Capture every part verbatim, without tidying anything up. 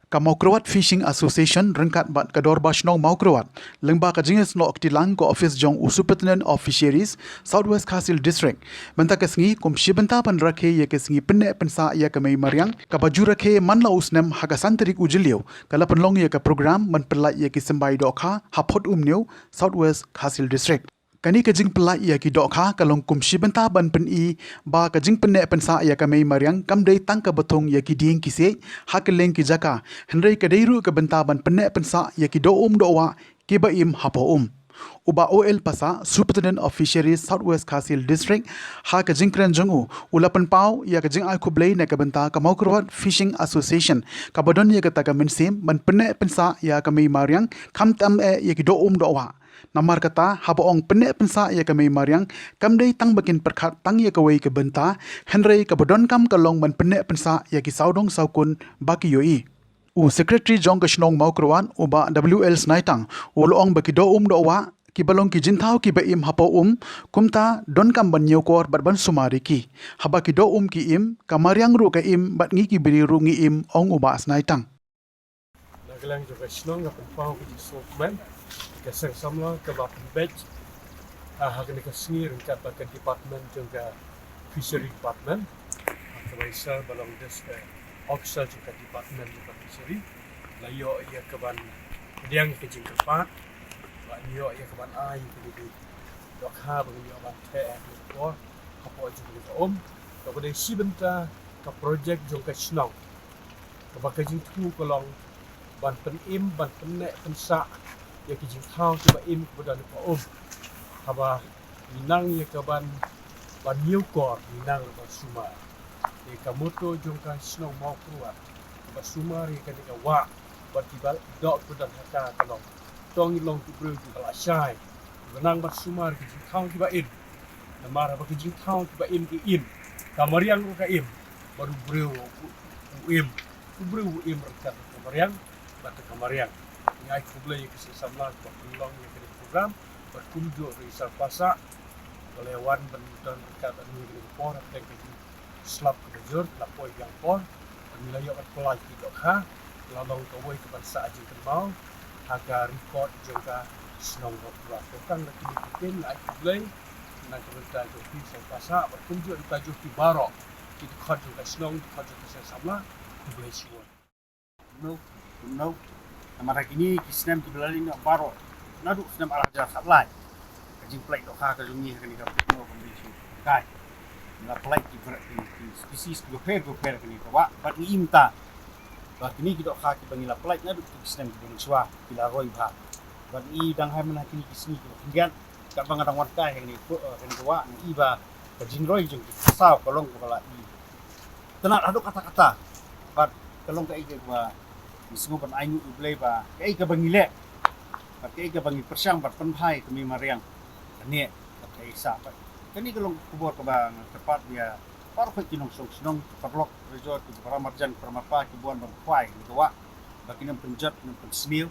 Ka Mawkyrwat Fishing Association ryngkat bad ka Dorbar Shnong Mawkyrwat lyngba ka jingïasnoh kti lang ka ophis jong u Superintendent of Fisheries, South West Khasi Hills District, mynta ka sngi kum shi bynta ban rakhe ïa ka sngi pynneh pynsah ïa ka mei mariang kaba ju rakhe man la u snem ha ka san tarik u Jylliew, ka la pynlong ïa ka program ban pyllait ïa ki symbai dohkha ha Photumniew, South West Khasi Hills District. Kane ka jingpyllait ïa ki dohkha ka long kum shi bynta ban pyni ba ka jingpynneh pynsah ïa ka mei mariang kam dei tang kaba thung ïa ki dieng ki siej ha kylleng ki jaka, hynrei ka dei ruh ka bynta ban pynneh pynsah ïa ki dohum dohwah kiba im hapoh um. U Bah O L Passah, Superintendent of Fisheries, South West Khasi Hills District, ha ka jingkren jong u, u la pynpaw ïa ka jingai khublei na ka bynta ka Mawkyrwat Fishing Association kaba don ïa kata ka mynsiem ban pynneh pynsah ïa ka mei mariang, khamtam eh ïa ki dohum dohwah. Namar kata, haba ong pynneh pynsah ïa ka mei mariang, kam dei tang ba kin pyrkhat tang ïa kawei ka bynta, hynrei kaba donkam ka long ban pynneh pynsah ïa ki sawdong sawkun ba ki ïohi. U Secretary jong ka Shnong Mawkyrwat, u Bah W L Snaitang, u la ong ba ki dohum dohwah kiba long ki jingthaw kiba im hapoh um, kumta donkam ban ñiewkor bad ban sumar ïa ki. Haba ki dohum ki im, ka mariang ruh ka im bad ngi ki briew ruh ngi im, ong u Bah Snaitang. Na ka liang jong ka shnong nga pynpaw ka jingsngewkmen ïa ka seng samla kaba pynbeit ha kane ka sngi ryngkat bad ka department jong ka Fishery Department, kaba isar ba long District Officer jong ka department jong ka Fishery. La ïoh ïa kaban pdiang ïa ka jingkyrpad, la ïoh ïa kaban ai ïa ka dohkha ba ngi ïoh ban theh ha kane ka por hapoh jong kane ka um. Kaba dei shi bynta ka projek jong ka shnong, kaba ka jingthmu ka long ban pynim, ban pynneh pynsah ïa ki jingthaw kiba im kiba don hapoh um. Haba ngi nang ïa kaban, ban ñiewkor, ngi nang ban sumar. Ïa ka motto jong ka shnong Mawkyrwat, kaba sumar ïa kane ka wah bad kiba doh kiba don ha ka ka long, to ngi long ki briew kiba lashai, kiba nang ban sumar ki jingthaw kiba im. Namar haba ki jingthaw kiba im ki im, ka mariang ruh ka im, bad u briew u, u im, u briew u im ryngkat ka mariang bad ka mariang. Ngi ai khublei ïa ka seng samla kaba pynlong ïa kane ka program, bad kumjuh ruh i Sir Passah ba la wan ban don ryngkat bad ngi ha kane ka por hapdeng ka jingslap kaba jur, la poi biang por, bad ngi la ïoh ban pyllait ki dohkha, la long kawei kaban sah jingkynmaw ha ka record jong ka shnong Mawkyrwat. Te tang da kine ki ktien nga ai khublei na ka bynta jong phi Sir Passah bad kumjuh na ka bynta jong phi baroh ki dkhot jong ka shnong, dkhot jong ka seng samla. Khublei shibun. Kumno, kumno. Namar ha kine ki snem kiba la leit noh baroh, naduh snem ar hajar khatlai, ka jingpyllait dohkha ka jong ngi ha kane ka Photumniew kam dei shuh kai. Ngi la pyllait ki var-, ki, ki species kiba pher kiba pher ha kane ka wah bad ngi im ta. Bad kine ki dohkha kiba ngi la pyllait naduh ki snem kiba mynshuwa ki la roi bha. Bad ngi dang hai mynta ha kine ki sngi kiba khyndiat, katba nga dang wan kai ha kane ka, eh, kane ka wah, ngi i ba ka jingroi jong ki ksaw ka long kaba la i tynnat haduh katta katta. Bad ka long kaei kaba ngi sngew ban ainguh ïa U Blei ba kaei kaba ngi leh bad kaei kaba ngi pyrshang ban pynbha ïa ka mei mariang, kane ka dei sah. Bad kane ka long ka khubor kaba nga kyrpad ïa baroh ki nongshong shnong, ki paralok parajor, ki paramarjan paramarpa kiba wan ban khwai ha kane ka wah, ba kin ym pynjot, kin ym pynsniew,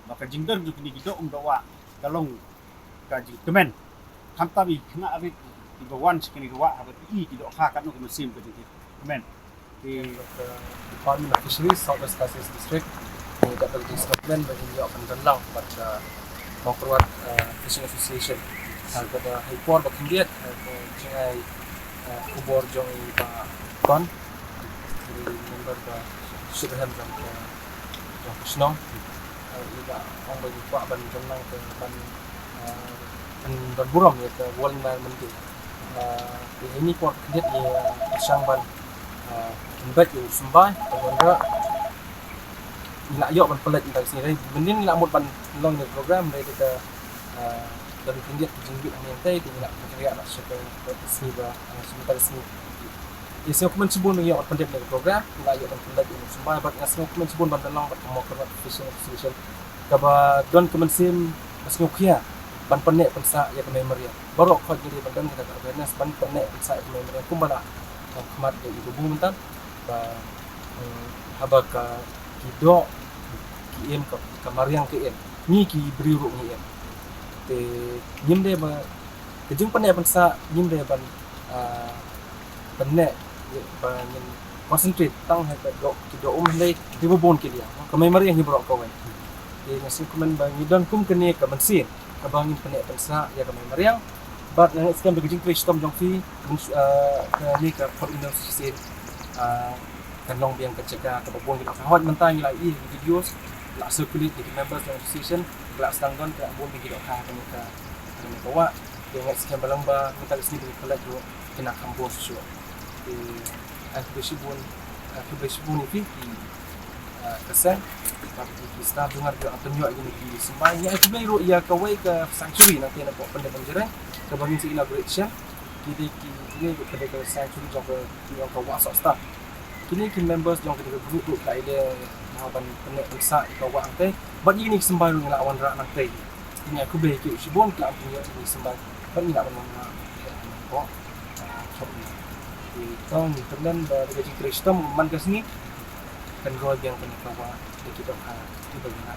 ba ka jingdon jong kine ki dohum dohwah ka long ka jingkmen. Khamtam ïa ki khynnah rit kiba wan sha kane ka wah haba ki i ki dohkha, katno ka mynsiem ka jong ki kmen. Te, uh, Department of Fisheries, South West Khasi Hills District, ngi dap da ka jingsngewkmen ba ngin ïoh ban don lang bad, uh, Mawkyrwat, uh, Fishing Association. Ha kaba ha i por ba khyndiat, ha ka jingai, uh, khubor jong i Bah Kon, i member ba shitrhem jong ka, jong ka shnong. Uh, i la ong ba ngi kwah ban don lang ka ban, uh, ban, ban burom ïa ka World Environment Day. Uh, te ha ini i por khyndiat ngi, uh, pyrshang ban, uh, pynbeit ïa u symbai, ban wanrah. Ngi la ïoh ban pyllait mynta ka sngi, hynrei mynnin ngi la mut ban long ïa ka program, hynrei te ka, ah, don khyndiat ka jingbieit hangne hangtei, te ngi la pynkyriah noh sha ka, ka sngi ba, ah, sha mynta ka sngi. Te sngewkmen shibun ngi ïoh ban pyndep ïa ka program, ngi la ïoh ban pyllait ïa u symbai, bad nga sngewkmen shibun ban don lang bad ka Mawkyrwat Fishing Association, kaba don ka mynsiem ka sngewkhia ban pynneh pynsah ïa ka mei mariang. Baroh khoit ngi dei ban don kata ka awareness ban pynneh pynsah ïa ka mei mariang kumba la kham khmat ïa i Babu mynta. Ba, mm, haba ka, ki doh ki im, ka, ka mariang ka im, ngi ki briew ruh ngi im. Te ngim dei ba ka jingpynneh pynsah ngim dei ban, ah, pynneh ba ngin, concentrate tang ha ka doh, ki doh um hynrei kiba bun ki liang. Ka mei mariang hi baroh kawei. Te nga sngewkmen ba ngi don kum kane ka mynsiem kaba ngin pynneh pynsah ïa ka mei mariang. Bad nga ngeit skhem ba ka jingtrei shitom jong phi, kane ka por ino shisien kan long biang ka jaka kaba bun ki dohkha. Hooid mynta ngi la ïohi ki videos la circulate na ki members jong association, la sdang don ka bun ki dohkha kane ka, kane ka wah. Te nga ngeit skhem ba lang ba mynta ka sngi ba ngi collect ruh kin ym kham bun shuh shuh. Te ai khublei shibun, ai khublei shibun ïa phi ki, ah, ka seng, bad ki, ki staff jong nga ruh ki la pynïoh ïa kine ki symbai. Ngi ai khublei ruh ïa kawei ka sanctuary nangta na Pop Pyndengbymjreng kaba ngin sa inaugurate shen. Ki dei ki, kine ki dei ka sanctuary jong ka, jong ka wah Sohstad. Kine ki members jong kane ka group ruh ki la ïaleh ban pynneh pynsah ïa ka wah hangtei. Bad ïa kine ki symbai ruh ngi la wanrah nangtei. Ngi ai khublei ïa ki shibun ki la pynïoh ïa kine ki symbai. Bad ngi la wanrah ïa kine ki, ah, shop. Te to ngi kyrmen ba da ka jingtrei shitom man ka sngi kan roi biang kane ka wah da ki dohkha kiba ngi la.